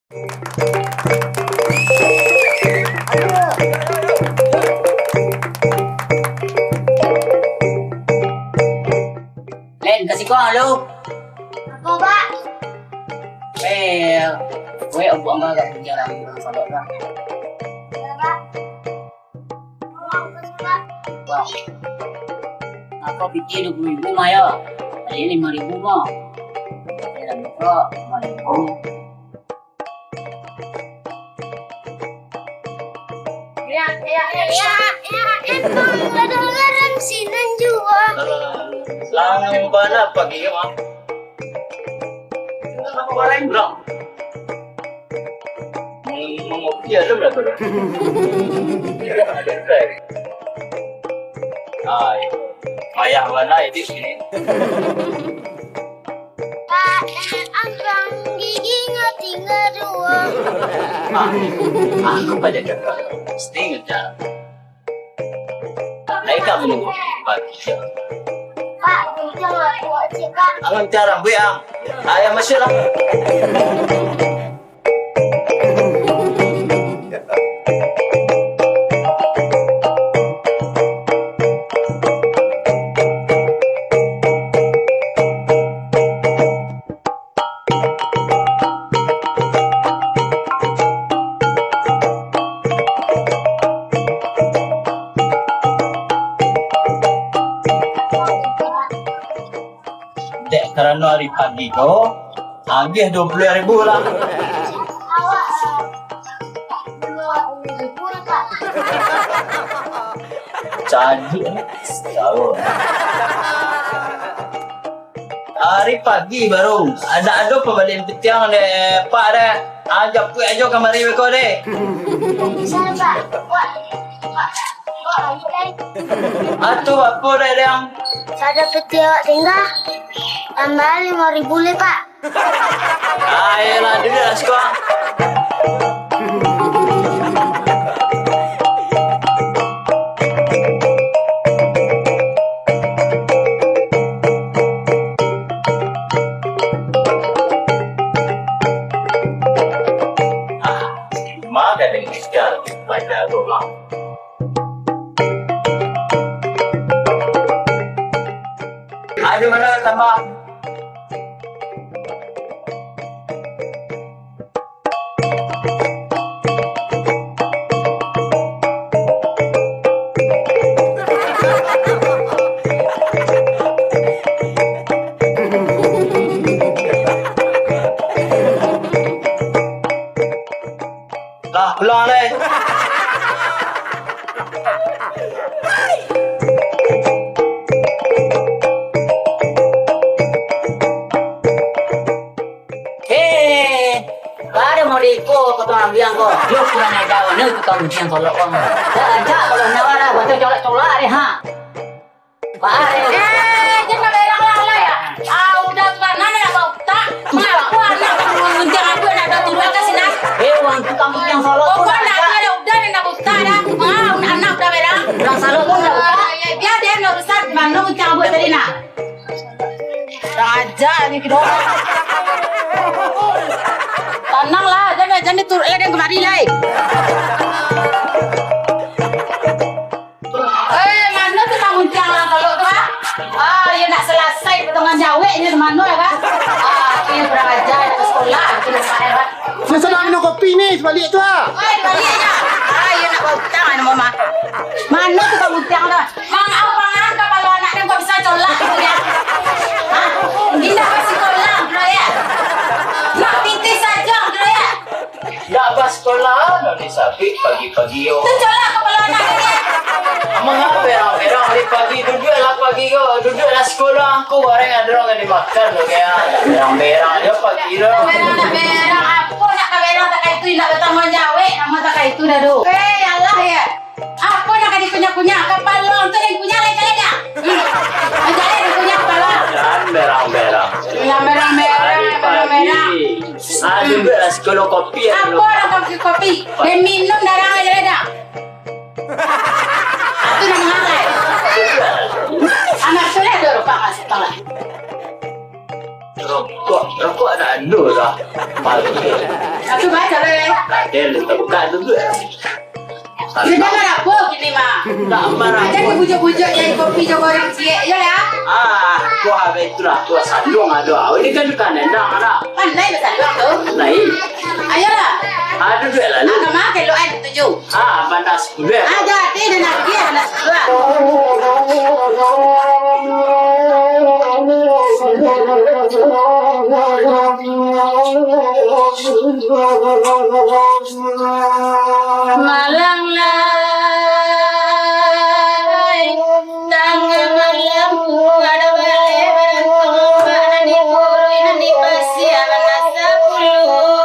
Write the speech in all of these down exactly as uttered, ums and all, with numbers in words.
Len, ka siko lu. Apo, Pak? Eh, weh, ombak mah agak tinggi lah, urang salok lah. Iyo, Pak. Wah. Ako pitih duo puluah ribu mah yo. Tadi limo ribu mah. Dalam ko limo ribu. Ya, ya, ya, ya, ya, emang kadangaran sinan juo. Lah, nang bana pagi mah. Urang. Mangopi ado barapo dah? Ai, payah bana iduik siko. Pak, eh, abang, giginyo tingga duo. Ah, aku banyak cakap. Mesti ngejar. Naik kamu. Pak, jangan buat sih, Pak. Angan carang, Bu, ang. Ayah masuk lah. Dek karano ari pagi ko, agiah duo puluah ribu lah. Cajuk, eh. Tahu. Ari pagi baru, ado, ado pabalian pitiang dek Pak dek. Ah, japuik ajo kamari beko dek. Bisa, Pak. Wak, Wak, Wak, ayo, dek. Atu apo dek, Dang? Ado pitiang tingga. Tambah limo ribu lai, Pak. Ah, iyolah, duduaklah siko. Ah, makan dengan ikhtiar, banyak doa. Ayo, mana tambah? Lah, pulang lai. Hei, pada mau diiko ko tukang ambiang ko. Yo, kurang ajar, mana tukang ambiang kolok ko. Dak aja kalau nawar lah, baca colak-colak deh, ha. Pak Arif. Eh, jangan berang lah, lah, ya. Ah, udah tuan, mana nak bau tak? Ngaku anak mengunjang aku nak ada turun ke sini. Eh, wang tukang ambiang kolok. Oh, pun nak ada. Dia ada udah nak bau tak dah. Ah, anak udah berang. Urang salok pun dah buka. Ah, ya, biar dia nak urusan, mana uncang buat tadi nak. Raja ni kidong. Tanang lah, jangan, jangan ditur-, eh, jangan kemari lai. Eh, mano tu tanggung jawab kalau tu, ha? Ah, iyo nak salasai potongan jaweknyo tu mano, yo, kan? Ah, iyo kurang ajar, itu sekolah, itu nak sekolah, kan? Sudah minum kopi ni, sebalik tu, ha? Oi, balik je. Ah, iyo nak bautang, anu mama. Mano tu tanggung jawab tu? Mang, au, mangan kapalo anak den kok bisa colak gitu ya? Hah? Indak basikolah, bro, ya? Mak pitih sajo, bro, ya? Ndak basikolah, noni sabik pagi-pagi, yo. Tu colak kapalo anak den, ya? Manga berang-berang di pagi, duduaklah pagi ko, duduaklah sikolah, angku bareng ado urang ka dimakan tu, ya. Berang-berang jo pagi tu. Berang, nak berang, apo nak ka berang, tak kaitu, indak batangguang jawek, namo tak kaitu dah tu. Eh, alah, ya. Apo nak ka dikunyah-kunyah? Kapalo tu den kunyah lai, jaleh dah. Hmm. Jaleh den kunyah kapalo. Jan berang-berang. Jan berang-berang, berang-berang. Pagi-pagi. Ah, duduaklah sikolah kopi, ya. Apo nak kopi, kopi? Den minum darah lai, jaleh dah. Itu nak mangarai. Anak sudah ada rupa masuk tolak. Rokok, rokok ada anu lah. Paling. Satu baca, Leh. Ada, Leh, tak buka tu, tu. Sudah marapo kini, mah? Tak marapo. Aja dibujuk-bujuk jadi kopi jo goreng ciek, yo lah. Ah, kuah habis tu lah, kuah sandung ada. Ini kan tukang nendang, ada. Pandai basalua tu. Lain. Ayolah. Ada duit lalu. Ah, kama keluar tujuh. Ah, bandar sepuluh. Ah, jadi dan lagi bandar sepuluh. Malang lai, tangah malam, kada baleh barantong, nan di purui, nan di pasiak, nan sapuluah.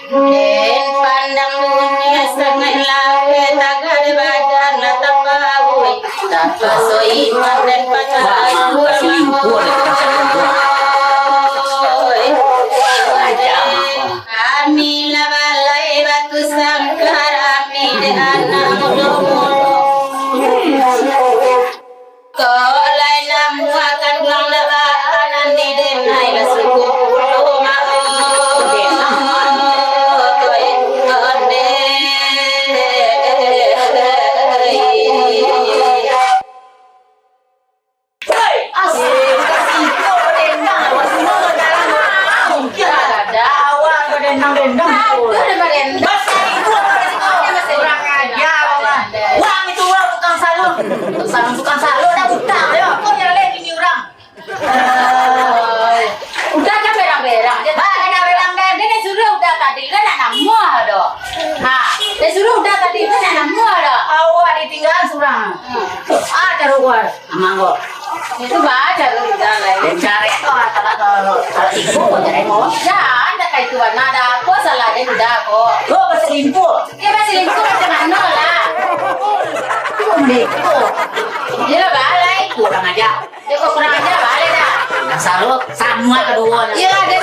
Den pandang dunia sangaik laweh, tagah di badan lah tapawai. Tapaso iman den pacah. Kami lah balai batu sangkar, kami dek anak mudo-mudo. Kok lai namuah kanduang dek baanak, nan di denai lah suku pulo mao. Asik, kasih kau dendang, awak semua jalan. Mungkin lah ada, awak kau dendang-dendang. Aku dah barendang. Kurang ajar, Allah. Wang itu, wang tukang salon. Salon, tukang salon dah buta, yo. Kau nyalek bini urang. Udah kan berang-berang je. Ah, berang-berang je. Dia suruh udah tadi, kan nak namuah doh. Ha, dia suruh udah tadi, kan nak namuah doh. Awak ditinggal surang. Ah, caro keluar. Amang ko. Itu baca tu udah lah. Dan cari tu, kalau, kalau, kalau tipu, kau cari mau. Jangan, tak kayak itu, nah, ada apa salah dia udah kok. Kau berselingkuh. Dia berselingkuh macam mana lah? Itu mereka. Dia lah balai. Kurang ajar. Dia kok kurang ajar, balai dah. Dasar lu, sama keduanya. Iya, dia